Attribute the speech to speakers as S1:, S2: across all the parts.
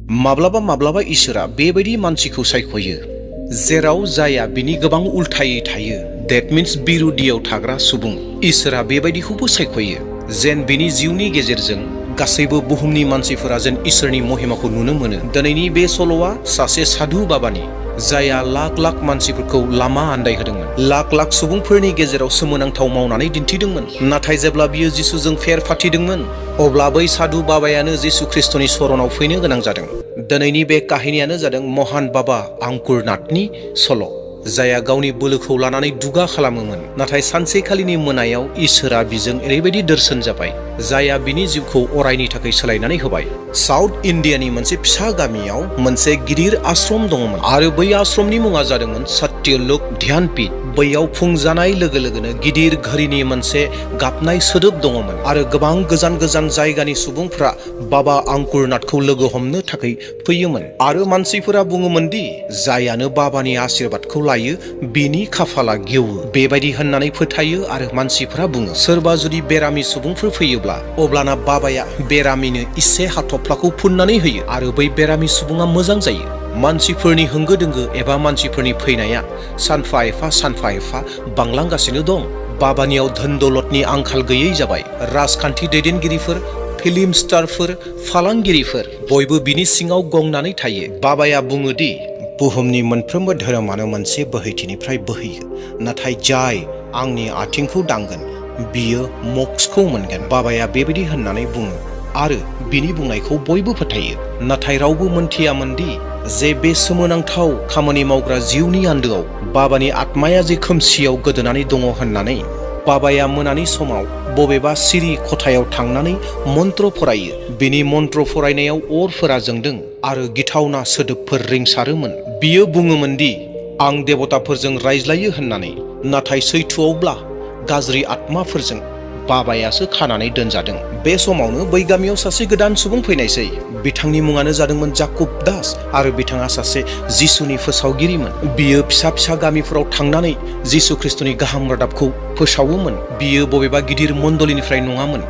S1: माब्लाबा माब्लाबा इसोरा बेबायदि मानसिखौ सायख'यो जेराव जाया बिनि गोबां उल्थायै थायो। देट मिन्स बिरुदियाव थाग्रा सुबुं। इसोरा बेबायदिखौबो सायख'यो जेन बिनि जिउनि गेजेरजों गासैबो बुहुमनि मानसिफोरा जेन इसोरनि महिमाखौ नुनो मोनो। दिनैनि बे सल'आ सासे साधु बाबानि, जायहा लाख लाख मानसिफोरखौ लामा आन्दायहोदोंमोन, लाख लाख सुबुंफोरनि गेजेराव सोमोनांथाव मावनानै दिन्थिदोंमोन। नाथाय जेब्ला बियो जिसुजों फेर फाथिदोंमोन, अब्ला बै साधु बाबायानो जिसु ख्रिस्टनि शरणाव फैनो गोनां जादों। दिनैनि बे काहिनियानो जादों महान बाबा आंकुरनाथनि सल', जायहा गावनि बोलोखौ लानानै दुगा खालामोमोन। नाथाय सानसेखालिनि मोनायाव इसोरा बिजों ओरैबायदि दोरसोन जाबाय, जायहा बिनि जिउखौ अरायनि थाखाय सोलायनानै होबाय। साउथ इण्डियानि मोनसे फिसा गामियाव मोनसे गिदिर आश्रम दङमोन आरो बै आश्रमनि मुङा जादोंमोन सत्यलोक ध्यानपीठ। बैयाव फुं जानाय लोगो लोगोनो गिदिर घड़ीनि मोनसे गाबनाय सोदोब दङमोन आरो गोबां गोजान गोजान जायगानि सुबुंफ्रा बाबा आंकुरनाथखौ लोगो हमनो थाखाय फैयोमोन। आरो मानसिफोरा बुङोमोन दि जायानो बाबानि आशीर्बादखौ लायो बिनि खाफाला गेवो, बेबायदि होननानै फोथायो। आरो मानसिफोरा बुङो, सोरबा जुदि बेरामि सुबुंफोर फैयोब्ला अब्लाना बाबाया बेरामिनो इसे हाथफ्लाखौ फुननानै होयो आरो बै बेरामि सुबुङा मोजां जायो। मानसिफोरनि होंगो दोंगो एबा मानसिफोरनि फैनाया सानफा एफा बांलांगासिनो दं। बाबानियाव धोन दौलतनि आंखाल गैयै जाबाय। राजखान्थि दैदेनगिरिफोर, फिल्म स्टारफोर, फालांगिरिफोर बयबो बिनि सिङाव गंनानै थायो। बाबाया बुङो दि बुहुमनि मोनफ्रोमबो धोरोमानो मोनसे बोहैथिनिफ्राय बोहैयो, नाथाय जाय आंनि आथिंखौ दांगोन बियो मोक्षखौ मोनगोन। बाबाया बेबायदि होननानै बुङो आरो बिनि बुंनायखौ बयबो फोथायो। नाथाय रावबो मोनथियामोन दि जे बे सोमोनांथाव खामानि मावग्रा जिउनि आन्दोआव बाबानि आत्माया जे खोमसियाव गोदोनानै दङ होननानै। बाबाया मोनानि समाव बबेबा सिरि खथायाव थांनानै मन्त्र फरायो। बिनि मन्त्र फरायनायाव अरफोरा जोंदों आरो गिथावना सोदोबफोर रिंसारोमोन। बियो बुङोमोन दि आं देबताफोरजों रायज्लायो होननानै, नाथाय सैथोआवब्ला गाज्रि आत्माफोरजों बाबायासो खानानै दोनजादों। बे समावनो बै गामियाव सासे गोदान सुबुं फैनायसै। बिथांनि मुङानो जादोंमोन जाकुब दास आरो बिथाङा सासे जिसुनि फोसावगिरिमोन। बियो फिसा फिसा गामिफोराव थांनानै जिसु ख्रिस्टनि गाहाम रादाबखौ फोसावोमोन। बियो बबेबा गिदिर मण्डलीनिफ्राय नङामोन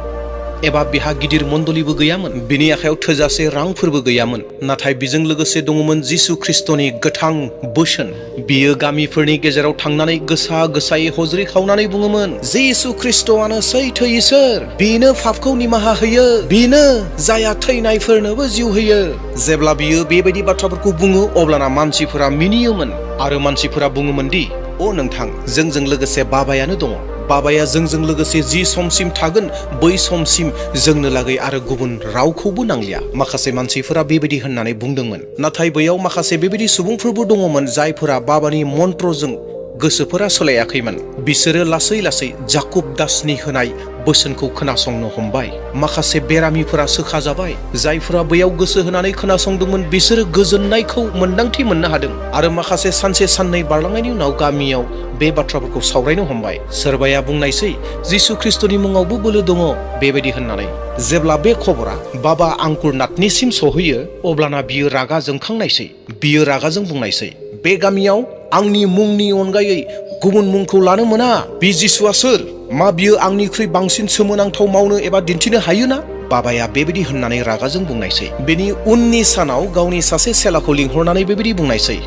S1: एबा बिहा गिदिर मण्डलीबो गैयामोन। बिनि आखायाव थोजासे रांफोरबो गैयामोन। नाथाय बिजों लोगोसे दङमोन जिसु ख्रिस्टनि गोथां बोसोन। बियो गामिफोरनि गेजेराव थांनानै गोसा गोसायै हज्रि खावनानै बुङोमोन, जिसु ख्रिस्टआनो सैथो इसोर, बेनो पापखौ निमाहा होयो, बेनो जायहा थैनायफोरनोबो जिउ होयो। जेब्ला बियो बेबायदि बाथ्राफोरखौ बुङो, अब्लाना मानसिफोरा मिनियोमोन आरो मानसिफोरा बुङोमोन दि अ नोंथां, जोंजों लोगोसे बाबायानो दङ। बाबाया जोंजों लोगोसे जि समसिम थागोन बै समसिम जोंनो लागै आरो गुबुन रावखौबो नांलिया। माखासे मानसिफोरा बेबायदि होननानै बुंदोंमोन। नाथाय बैयाव माखासे बेबायदि सुबुंफोरबो दङमोन जायफोरा बाबानि मन्त्रजों गोसोफोरा सोलायाखैमोन। बिसोरो लासै लासै जाकुब दासनि होनाय बोसोनखौ खोनासंनो हमबाय। माखासे बेरामिफोरा सोखाजाबाय। जायफोरा बैयाव गोसो होनानै खोनासंदोंमोन बिसोरो गोजोननायखौ मोन्दांथि मोननो हादों। आरो माखासे सानसे साननै बारलांनायनि उनाव गामियाव बे बाथ्राफोरखौ सावरायनो हमबाय। सोरबाया बुंनायसै, जिसु ख्रिस्टनि मुङावबो बोलो दङ बेबायदि होननानै। जेब्ला बे खबरा बाबा आंकुरनाथनिसिम सहैयो, अब्लाना बियो रागा जोंखांनायसै। बियो रागाजों बुंनायसै, बे गामियाव आंनि मुंनि अनगायै गुबुन मुंखौ लानो मोना। बे जिसुआ सोर? मा बियो आंनिख्रुइ बांसिन सोमोनांथाव मावनो एबा दिन्थिनो हायो ना? बाबाया बेबायदि होननानै रागाजों बुंनायसै। बेनि उननि सानाव गावनि सासे सेलाखौ लिंहरनानै बेबायदि बुंनायसै,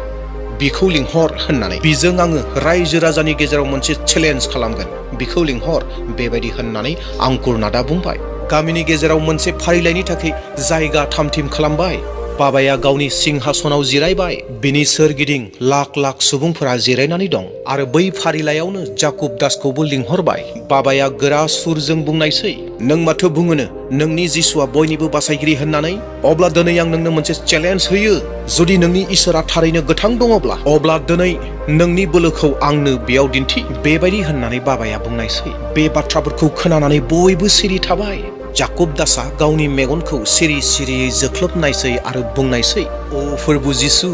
S1: बिखौ लिंहर होननानै। बिजों आङो रायजो राजानि गेजेराव मोनसे चेलेन्ज खालामगोन, बिखौ लिंहर बेबायदि होननानै आंकुरनाथआ बुंबाय। गामिनि गेजेराव मोनसे फारिलाइनि थाखाय जायगा थामथिम खालामबाय। बाबाया गावनि सिंहासनाव जिरायबाय। बिनि सोरगिदिं लाख लाख सुबुंफोरा जिरायनानै दं आरो बै फारिलाइयावनो जाकुब दासखौबो लिंहरबाय। बाबाया गोरा सुरजों बुंनायसै, नों माथो बुङोनो नोंनि जिसुआ बयनिबो बासायगिरि होननानै? अब्ला दिनै आं नोंनो मोनसे चेलेन्ज होयो। जुदि नोंनि इसोरा थारैनो गोथां दङब्ला, अब्ला दिनै नोंनि बोलोखौ आंनो बेयाव दिन्थि। बेबायदि होननानै बाबाया बुंनायसै। बे बाथ्राफोरखौ खोनानानै बयबो सिरि थाबाय। जाकुब दासआ गावनि मेगनखौ सिरि सिरियै जोख्लोबनायसै आरो बुंनायसै, अ फोरबु जिसु,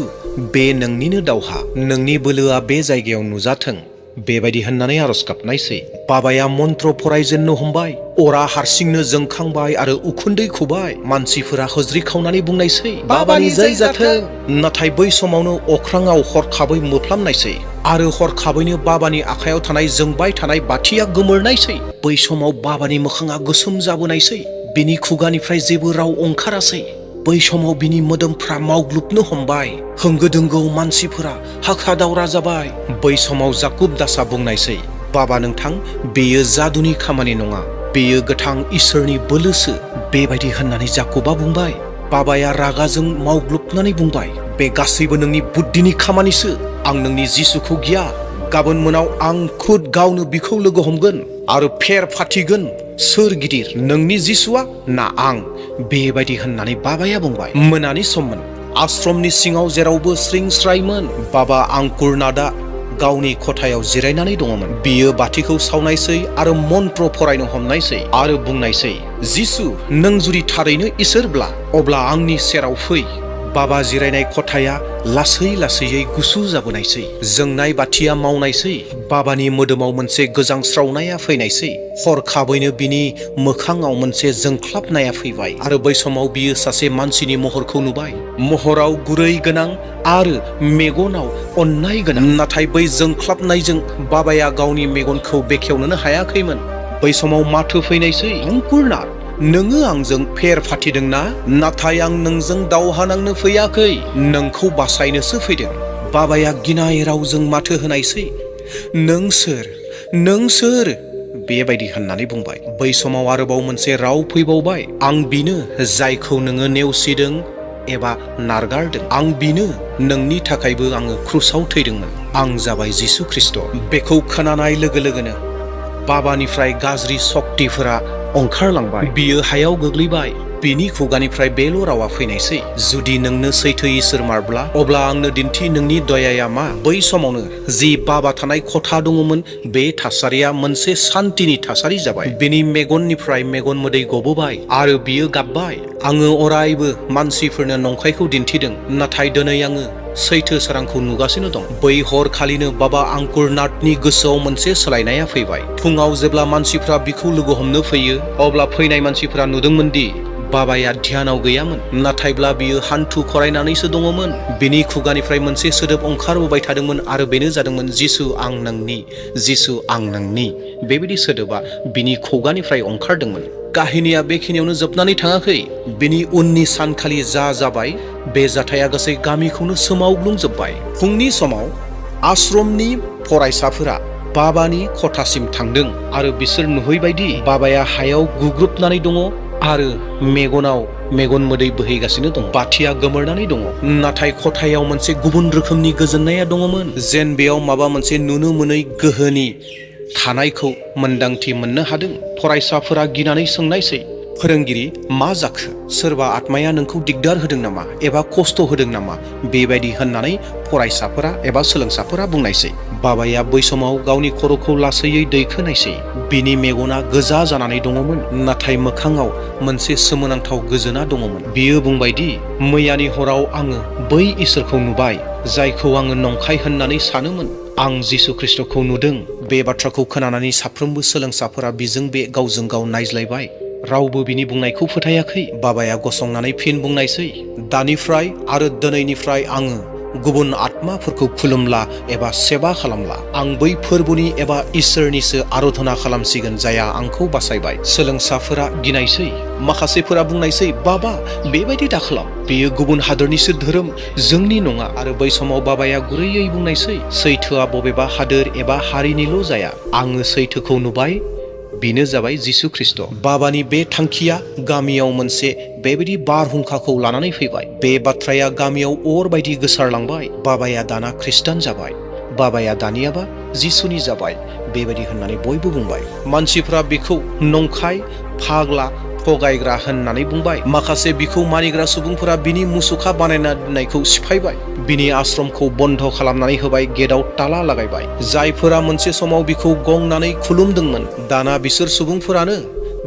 S1: बे नोंनिनो दावहा, नोंनि बोलोआ बे जायगायाव नुजाथों बेबायदि होननानै आरज गाबनायसै। बाबाया मन्त्र फरायजेननो हमबाय। अरा हारसिंनो जोंखांबाय आरो उखुन्दै खुबाय। मानसिफोरा हज्रि खावनानै बुंनायसै, बाबानि जै जाथों। नाथाय बै समावनो अख्राङाव हरखाबै मोफ्लामनायसै आरो हरखाबैनो बाबानि आखायाव थानाय जोंबाय थानाय बाथिया गोमोरनायसै। बै समाव बाबानि मोखाङा गोसोम जाबोनायसै। बिनि खुगानिफ्राय जेबो राव ओंखारासै। बै समाव बिनि मोदोमफ्रा मावग्लुबनो हमबाय। होंगो दोंगोआव मानसिफोरा हाखा दावरा जाबाय। बै समाव जाकुब दासआ बुंनायसै, बाबा नोंथां, बेयो जादुनि खामानि नङा, बेयो गोथां इसोरनि बोलोसो। बेबायदि होननानै जाकुबा बुंबाय। बाबाया रागाजों मावग्लुबनानै बुंबाय, बे गासैबो नोंनि बुद्धिनि खामानिसो। आं नोंनि जिसुखौ गिया। गाबोन मोनाव आं खुद गावनो बिखौ लोगो हमगोन आरो फेर फाथिगोन। सोर गिदिर, नोंनि जिसुआ ना आं? बेबायदि होननानै बाबाया बुंबाय। मोनानि सममोन। आश्रमनि सिङाव जेरावबो स्रिं स्रायमोन। बाबा आंकुरनाथआ गावनि खथायाव जिरायनानै दङमोन। बियो बाथिखौ सावनायसै आरो मन्त्र फरायनो हमनायसै आरो बुंनायसै, जिसु, नों जुदि थारैनो इसोरब्ला अब्ला आंनि सेराव फै। बाबा जिरायनाय खथाया लासै लासैयै गुसु जाबोनायसै। जोंनाय बाथिया मावनायसै। बाबानि मोदोमाव मोनसे गोजांस्रावनाया फैनायसै। हरखाबैनो बिनि मोखाङाव मोनसे जोंख्लाबनाया फैबाय आरो बै समाव बियो सासे मानसिनि महरखौ नुबाय। महराव गुरै गोनां आरो मेगनाव अननाय गोनां। नाथाय बै जोंख्लाबनायजों बाबाया गावनि मेगनखौ बेखेवनोनो हायाखैमोन। बै समाव माथो फैनायसै, अंकुरनाथ, नोङो आंजों फेर फाथिदोंना? नाथाय आं नोंजों दावहा नांनो फैयाखै, नोंखौ बासायनोसो फैदों। बाबाया गिनाय रावजों माथो होनायसै, नों सोर? नों सोर? बेबायदि होननानै बुंबाय। बै समाव आरोबाव मोनसे राव फैबावबाय, आं बिनो जायखौ नोङो नेवसिदों एबा नारगारदों। आं बिनो, नोंनि थाखायबो आङो क्रुसाव थैदोंमोन। आं जाबाय जिसु ख्रिस्ट'। बेखौ खोनानाय लोगो लोगोनो बाबानिफ्राय गाज्रि सक्तिफोरा ओंखारलांबाय। बियो हायाव गोग्लैबाय। बिनि खुगानिफ्राय बेल' रावा फैनायसै, जुदि नोंनो सैथो इसोर मारब्ला अब्ला आंनो दिन्थि नोंनि दयाया मा? बै समावनो जि बाबा थानाय खथा दङमोन बे थासारिया मोनसे सान्तिनि थासारि जाबाय। बिनि मेगननिफ्राय मेगन मोदै गबोबाय आरो बियो गाबबाय, आङो अरायबो मानसिफोरनो नंखायखौ दिन्थिदों, नाथाय दिनै आङो सैथो सोरांखौ नुगासिनो दं। बै हरखालिनो बाबा आंकुरनाथनि गोसोआव मोनसे सोलायनाया फैबाय। फुङाव जेब्ला मानसिफ्रा बिखौ लोगो हमनो फैयो अब्ला फैनाय मानसिफ्रा नुदोंमोन दि बाबाया ध्यानाव गैयामोन, नाथायब्ला बियो हान्थु खरायनानैसो दङमोन। बिनि खुगानिफ्राय मोनसे सोदोब ओंखारबोबाय थादोंमोन आरो बेनो जादोंमोन, जिसु आं नोंनि, जिसु आं नोंनि। बेबायदि सोदोबा बिनि खुगानिफ्राय ओंखारदोंमोन। काहिनिया बेखिनियावनो जोबनानै थाङाखै। बिनि उननि सानखालि जा जाबाय बे जाथाया गासै गामिखौनो सोमावग्लुंजोबबाय। फुंनि समाव आश्रमनि फरायसाफोरा बाबानि खथासिम थांदों आरो बिसोर नुहैबायदि बाबाया हायाव गुग्रुबनानै दङ आरो मेगनाव मेगन मोदै बोहैगासिनो दं। बाथिया गोमोरनानै दङ, नाथाय खथायाव मोनसे गुबुन रोखोमनि गोजोननाया दङमोन, जेन बेयाव माबा मोनसे नुनो मोनै गोहोनि थानायखौ मोन्दांथि मोननो हादों। फरायसाफोरा गिनानै सोंनायसै, फोरोंगिरि, मा जाखो? सोरबा आत्माया नोंखौ दिगदार होदों नामा एबा खस्थ' होदों नामा? बेबायदि होननानै फरायसाफोरा एबा सोलोंसाफोरा बुंनायसै। बाबाया बै समाव गावनि खर'खौ लासैयै दैखोनायसै। बिनि मेगना गोजा जानानै दङमोन, नाथाय मोखाङाव मोनसे सोमोनांथाव गोजोना दङमोन। बियो बुंबायदि, मैयानि हराव आङो बै इसोरखौ नुबाय जायखौ आङो नंखाय होननानै सानोमोन। आं जिसु ख्रिस्ट'खौ नुदों। बे बाथ्राखौ खोनानानै साफ्रोमबो सोलोंसाफोरा बिजों बे गावजों गाव नायज्लायबाय। रावबो बिनि बुंनायखौ फोथायाखै। बाबाया गसंनानै फिन बुंनायसै, दानिफ्राय आरो दिनैनिफ्राय आङो गुबुन आत्माफोरखौ खुलुमला एबा सेबा खालामला। आं बै फोरबोनि एबा इसोरनिसो आराधना खालामसिगोन जायहा आंखौ बासायबाय। सोलोंसाफोरा गिनायसै। माखासेफोरा बुंनायसै, बाबा, बेबायदि दाखालाम, बेयो गुबुन हादोरनिसो धोरोम, जोंनि नङा। आरो बै समाव बाबाया गुरैयै बुंनायसै, सैथोआ बबेबा हादोर एबा हारिनिल' जाया। आङो सैथोखौ नुबाय, बेनो जाबाय जिसु ख्रिस्ट'। बाबानि बे थांखिया गामियाव मोनसे बेबायदि बारहुंखाखौ लानानै फैबाय। बे बाथ्राया गामियाव अर बायदि गोसारलांबाय। बाबाया दाना खृष्टान जाबाय। बाबाया दानियाबा जिसुनि जाबाय। बेबायदि होननानै बयबो बुंबाय। मानसिफ्रा बिखौ नंखाय, फाग्ला, थगायग्रा होननानै बुंबाय। माखासे बिखौ मानिग्रा सुबुंफोरा बिनि मुसुखा बानायना दोननायखौ सिफायबाय। बिनि आश्रमखौ बन्द खालामनानै होबाय, गेटआव ताला लागायबाय। जायफोरा मोनसे समाव बिखौ गंनानै खुलुमदोंमोन, दाना बिसोर सुबुंफोरानो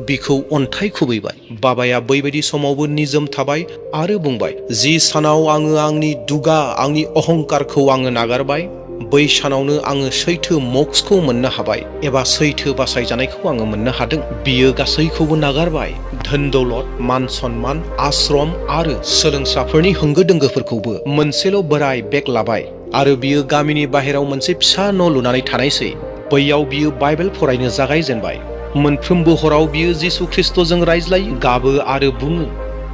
S1: बिखौ अन्थाइ खुबैबाय। बाबाया बैबायदि समावबो निजोम थाबाय आरो बुंबाय, जि सानाव आङो आंनि दुगा, आंनि अहंकारखौ आङो नागारबाय, बै सानावनो आङो सैथो मोक्षखौ मोननो हाबाय एबा सैथो बासायजानायखौ आङो मोननो हादों। बियो गासैखौबो नागारबाय। धोन दौलत, मान सन्मान, आश्रम आरो सोलोंसाफोरनि होंगो दोंगोफोरखौबो मोनसेल' बोराय बेग लाबाय आरो बियो गामिनि बाहेराव मोनसे फिसा न' लुनानै थानायसै। बैयाव बियो बाइबेल फरायनो जागायजेनबाय। मोनफ्रोमबो हराव बियो जिसु ख्रिस्ट'जों रायज्लायो, गाबो आरो बुङो,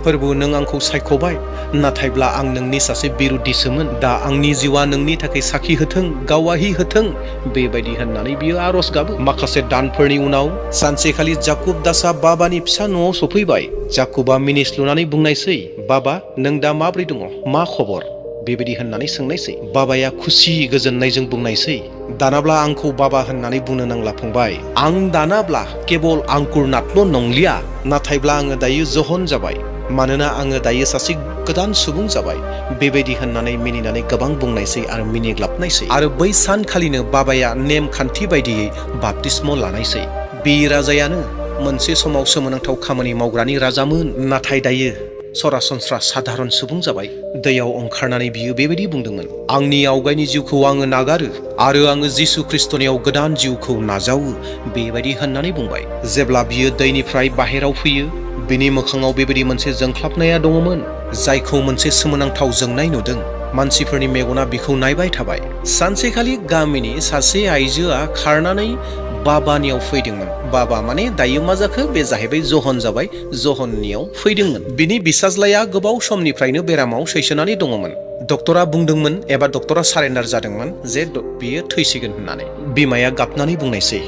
S1: फोरबो नों आंखौ सायख'बाय, नाथायब्ला आं नोंनि सासे बिरुद्धिसोमोन। दा आंनि जिउआ नोंनि थाखाय साखि होथों, गावाहि होथों, बेबायदि होननानै बियो आरज गाबो। माखासे दानफोरनि उनाव सानसेखालि जाकुब दासआ बाबानि फिसा न'आव सफैबाय। जाकुबा मिनिस्लुनानै बुंनायसै, बाबा नों दा माब्रै दङ, मा खबर? बेबायदि होननानै सोंनायसै। बाबाया खुसि गोजोननायजों बुंनायसै, दानाब्ला आंखौ बाबा होननानै बुंनो नांला फंबाय। आं दानाब्ला केबल आंकुरनाथल' नंलिया, नाथायब्ला आङो दायो जहन जाबाय, मानोना आङो दायो सासे गोदान सुबुं जाबाय। बेबायदि होननानै मिनिनानै गोबां बुंनायसै आरो मिनिग्लाबनायसै। आरो बै सानखालिनो बाबाया नेमखान्थि बायदियै बाप्तिस्म लानायसै। बे राजायानो मोनसे समाव सोमोनांथाव खामानि मावग्रानि राजामोन, नाथाय दायो सरासनस्रा साधारन सुबुं जाबाय। दैयाव ओंखारनानै बियो बेबायदि बुंदोंमोन, आंनि आवगायनि जिउखौ आङो नागारो आरो आङो जिसु ख्रिस्टनियाव गोदान जिउखौ नाजावो, बेबायदि होननानै बुंबाय। जेब्ला बियो दैनिफ्राय बाहेराव फैयो, बिनि मोखाङाव बेबायदि मोनसे जोंख्लाबनाया दङमोन, जायखौ मोनसे सोमोनांथाव जोंनाय नुदों। मानसिफोरनि मेगना बिखौ नायबाय थाबाय। सानसेखालि गामिनि सासे आइजोआ खारनानै बाबानियाव फैदोंमोन। बाबा माने दायो मा जाखो, बे जाहैबाय जहन जाबाय, जहननियाव फैदोंमोन। बिनि बिसाज्लाया गोबाव समनिफ्रायनो बेरामाव सैसोनानै दङमोन। डक्टरा बुंदोंमोन एबा डक्टरा सारेन्डार जादोंमोन जे बियो थैसिगोन होननानै। बिमाया गाबनानै बुंनायसै,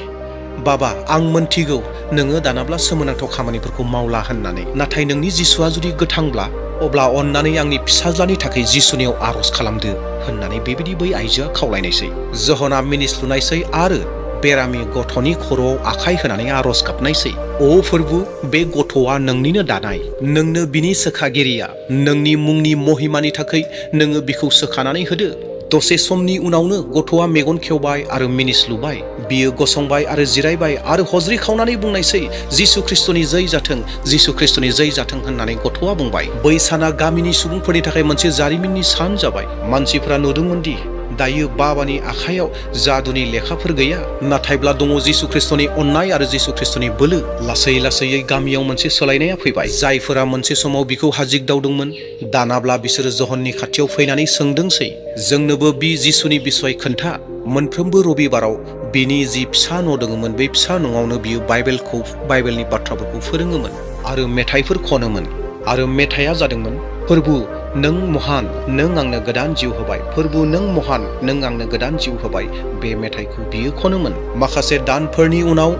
S1: बाबा आं मोनथिगौ नोङो दानाब्ला सोमोनांथाव खामानिफोरखौ मावला होननानै, नाथाय नोंनि जिसुआ जुदि गोथांब्ला अब्ला अन्नानै आंनि फिसाज्लानि थाखाय जिसुनियाव आरज खालामदो होननानै बेबायदि बै आइजोआ खावलायनायसै। जहना मिनिस्लुनायसै आरो बेरामि गथ'नि खर'आव आखाइ होनानै आरज गाबनायसै, अ फोरबु, बे गथ'आ नोंनिनो दानाय, नोंनो बिनि सोखागिरिया, नोंनि मुंनि महिमानि थाखाय नोङो बिखौ सोखानानै होदो। दसे समनि उनावनो गथ'आ मेगन खेवबाय आरो मिनिस्लुबाय। बियो गसंबाय आरो जिरायबाय आरो हज्रि खावनानै बुंनायसै, जिसु ख्रिस्टनि जै जाथों, जिसु ख्रिस्टनि जै जाथों होननानै गथ'आ बुंबाय। बै साना गामिनि सुबुंफोरनि थाखाय मोनसे जारिमिननि सान जाबाय। मानसिफोरा नुदोंमोन दि दायो बाबानि आखायाव जादुनि लेखाफोर गैया, नाथायब्ला दङ जिसु ख्रिस्टनि अननाय आरो जिसु ख्रिस्टनि बोलो। लासै लासैयै गामियाव मोनसे सोलायनाया फैबाय। जायफोरा मोनसे समाव बिखौ हाजिगदावदोंमोन, दानाब्ला बिसोरो जहननि खाथियाव फैनानै सोंदोंसै, जोंनोबो बि जिसुनि बिसय खोन्था। मोनफ्रोमबो रबिबाराव बिनि जि फिसा न' दङमोन, बे फिसा न'आवनो बियो बाइबेलनि बाथ्राफोरखौ फोरोङोमोन आरो मेथाइफोर खनोमोन। आरो मेथाइया जादोंमोन, फोरबु नों महान, नों आंनो गोदान जिउ होबाय, फोरबु नों महान, नों आंनो गोदान जिउ होबाय, बे मेथाइखौ बियो खनोमोन। माखासे दानफोरनि उनाव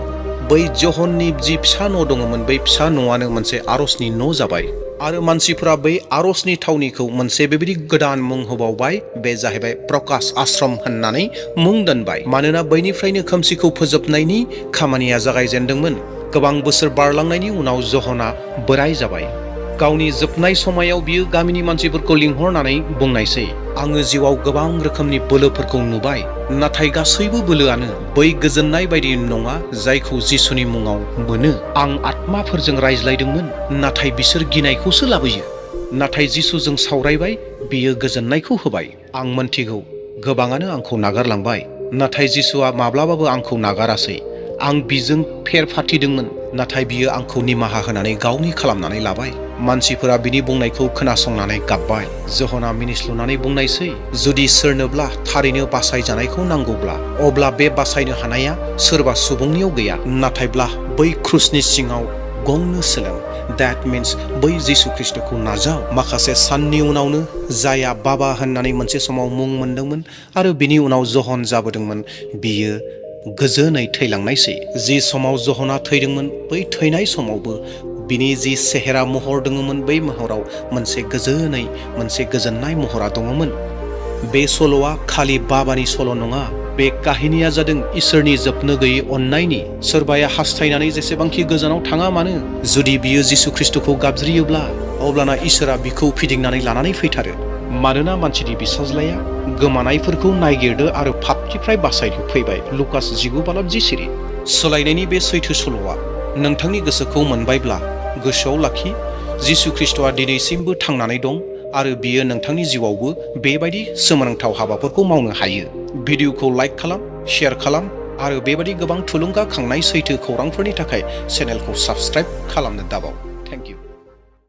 S1: बै जहननि जि फिसा न' दङमोन, बै फिसा न'आनो मोनसे आरजनि न' जाबाय। आरो मानसिफोरा बै आरजनि थावनिखौ मोनसे बेबायदि गोदान मुं होबावबाय, बे जाहैबाय प्रकाश आश्रम होननानै मुं दोनबाय। मानोना बैनिफ्रायनो खोमसिखौ फोजोबनायनि खामानिया जागायजेनदोंमोन। गोबां बोसोर बारलांनायनि उनाव जहना बोराय जाबाय। गावनि जोबनाय समायाव बियो गामिनि मानसिफोरखौ लिंहरनानै बुंनायसै, आङो जिउआव गोबां रोखोमनि बोलोफोरखौ नुबाय, नाथाय गासैबो बोलोआनो बै गोजोननाय बायदि नङा जायखौ जिसुनि मुङाव मोनो। आं आत्माफोरजों रायज्लायदोंमोन, नाथाय बिसोर गिनायखौसो लाबोयो, नाथाय जिसुजों सावरायबाय, बियो गोजोननायखौ होबाय। आं मोनथिगौ गोबाङानो आंखौ नागारलांबाय, नाथाय जिसुआ माब्लाबाबो आंखौ नागारासै। आं बिजों फेर फाथिदोंमोन, नाथाय बियो आंखौ निमाहा होनानै गावनि खालामनानै लाबाय। मानसिफोरा बिनि बुंनायखौ खोनासंनानै गाबबाय। जहना मिनिस्लुनानै बुंनायसै, जुदि सोरनोब्ला थारैनो बासायजानायखौ नांगौब्ला, अब्ला बे बासायनो हानाया सोरबा सुबुंनियाव गैया, नाथायब्ला बै क्रुसनि सिङाव गंनो सोलों। That means बै जिसु ख्रिस्टखौ नाजाव। माखासे साननि उनावनो जायआ बाबा होननानै मोनसे समाव मुं मोनदोंमोन आरो बिनि उनाव जहन जाबोदोंमोन, बियो गोजोनै थैलांनायसै। जि समाव जहना थैदोंमोन, बै थैनाय समावबो बिनि जि सेहेरा महर दङमोन, बै महराव मोनसे गोजोननाय महरा दङमोन। बे सल'आ खालि बाबानि सल' नङा, बे काहिनिया जादों इसोरनि जोबनो गैयै अननायनि। सोरबाया हास्थायनानै जेसेबांखि गोजानाव थाङा मानो, जुदि बियो जिसु ख्रिस्टखौ गाबज्रियोब्ला, अब्लाना इसोरा बिखौ फिदिंनानै लानानै फैथारो। मानोना मानसिनि बिसाज्लाया गोमानायफोरखौ नायगिरदो आरो पापनिफ्राय बासायनो फैबाय। लुकास 19:10। सोलायनायनि बे सैथो सल'आ नोंथांनि गोसोखौ मोनबायब्ला गोसोआव लाखि, जिसु ख्रिस्टआ दिनैसिमबो थांनानै दं आरो बियो नोंथांनि जिउआवबो बेबायदि सोमोनांथाव हाबाफोरखौ मावनो हायो। भिडिअखौ लाइक खालाम, शेयार खालाम आरो बेबायदि गोबां थुलुंगाखांनाय सैथो खौरांफोरनि थाखाय चेनेलखौ साबस्क्राइब खालामनो दाबाव।